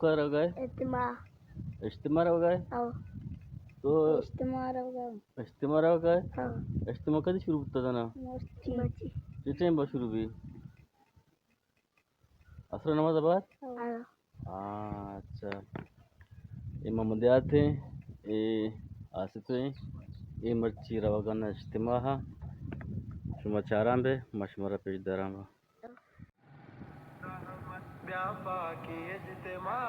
کجا روگ ءَ ئے؟ اجتماع۔ اجتماع روگ ءَ ئے؟ او۔ تو اجتماع روگ ءَ اوں۔ اجتماع روگ ءَ ئے؟ او۔ اجتماع کدی شروع بوتا تھا نا؟ مرچی۔ مرچی۔ چے ٹائم با شروع بی؟ عصر نماز ءَ بعد؟ او۔ ہاں، اچھا۔ اے محمد یات ایں، اے آصف ایں، اے مرچی روگ ءَ اَنت اجتماع ءَ۔ شما چاراں بے، ما شمارا پیش داراں با۔ بیا پاکی اجتماع،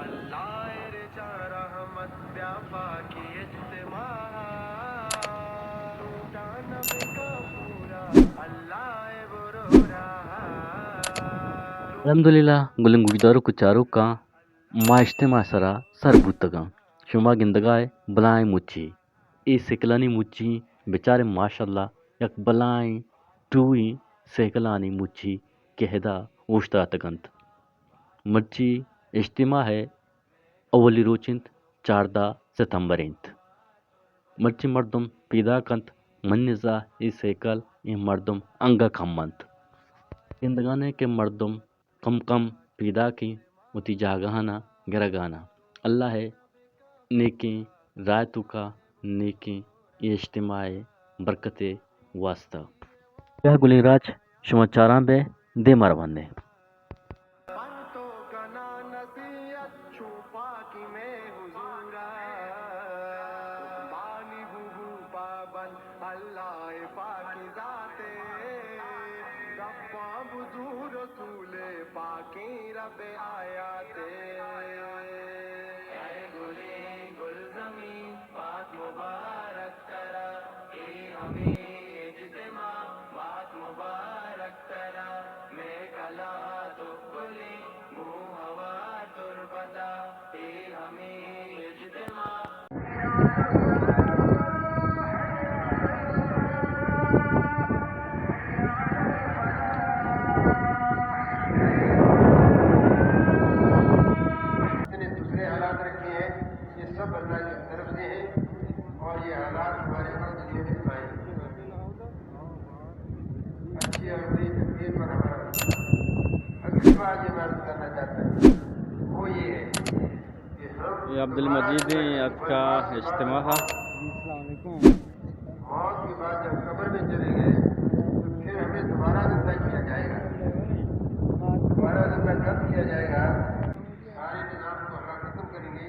اللہ رچا رحمت، بیا پاکی اجتماع، لوٹا نبی کا پورا، اللہ برو رہا۔ الحمدللہ، گلیں گوشداروک ءُ چاروکاں، ما اجتماع ءِ سرا سر بوتگاں۔ شما گندگا ئے بلاہیں مچی، اے سیکلانی مچی، بچارے ماشاءاللہ یک بلاہیں ٹوہیں سیکلانی مچی کہ ادا اوشتاتگ اَنت۔ مرچی اجتماع ءِ اولی روچ اِنت، چاردہ ستمبر اِنت۔ مرچی مردم پیداک اَنت، منی نزا اے سیکل، اے مردم انگہ کم اَنت۔ گندگا ئے کہ مردم کم کم پیداک ایں، وتی جاگہانا گرگانا۔ اللہ ءِ نیکیں راہ ءِ توکا، نیکیں اے اجتماع ءِ برکت ءِ واسطہ۔ بیا گلیں راج، شما چاراں بے، دیما روان ایں۔ اللہ پاکی ذات ءِ، گپاں بزور رسول ءِ، پاکیں رب ءِ آیات ءِ۔ اے گلیں گلزمین، پاک مبارک ترا، اے ہمے اجتماع، پاک مبارک ترا، مئے کلاں تو گلیں، گوں ہوار تربت ءَ، اے ہمے اجتماع۔ اتنے دوسرے حالات رکھے ہیں، یہ سب اللہ کی طرف سے ہیں اور یہ حالات ہمارے پاس دنیا میں آئے ہیں۔ اچھی اور بری تقدیر پر ہمارا اگلی بار یہ معلوم کرنا چاہتا ہے، وہ یہ ہے کہ ہم اے عبدالمجید ایں، اتکا اجتماع ءَ۔ السلام علیکم۔ موت کے بعد جب قبر میں چلے گئے تو پھر ہمیں دوبارہ زندہ کیا جائے گا۔ دوبارہ زندہ کب کیا جائے گا؟ سارے نظام کو اللہ ختم کریں گے۔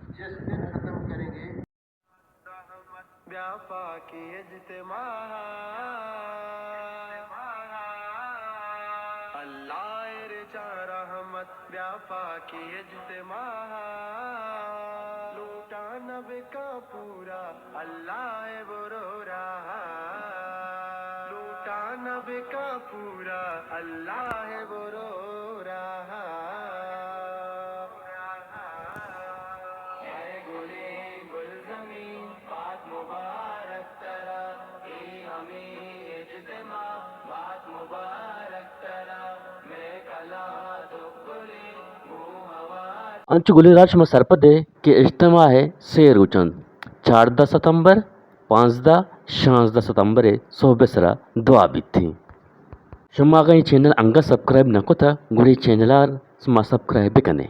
جس دن ختم کریں گے، بیا پاکی اجتماع، اللہ رچا رحمت، بیا پاکی اجتماع، لوٹا نبی کا پورا، اللہ برو رہا، لوٹا نبی کا پورا، اللہ برو رہا۔ اے گلیں گلزمین، پاک مبارک ترا، اے ہمے اجتماع، پاک مبارک ترا، مئے کلاں تو گلیں، گوں ہوار۔ انچو گلیں راج، شما سرپد ئے کہ اجتماع ءِ سے روچ اَنت، چاردہ ستمبر، پانزدہ، شانزدہ ستمبر ءِ سہب ءِ سرا دعا بیت ایں۔ شما اگاں اے چینل انگت سبسکرائب نہ کتہ، گڑا اے چینل ءَ شما سبسکرائب بکن ئے۔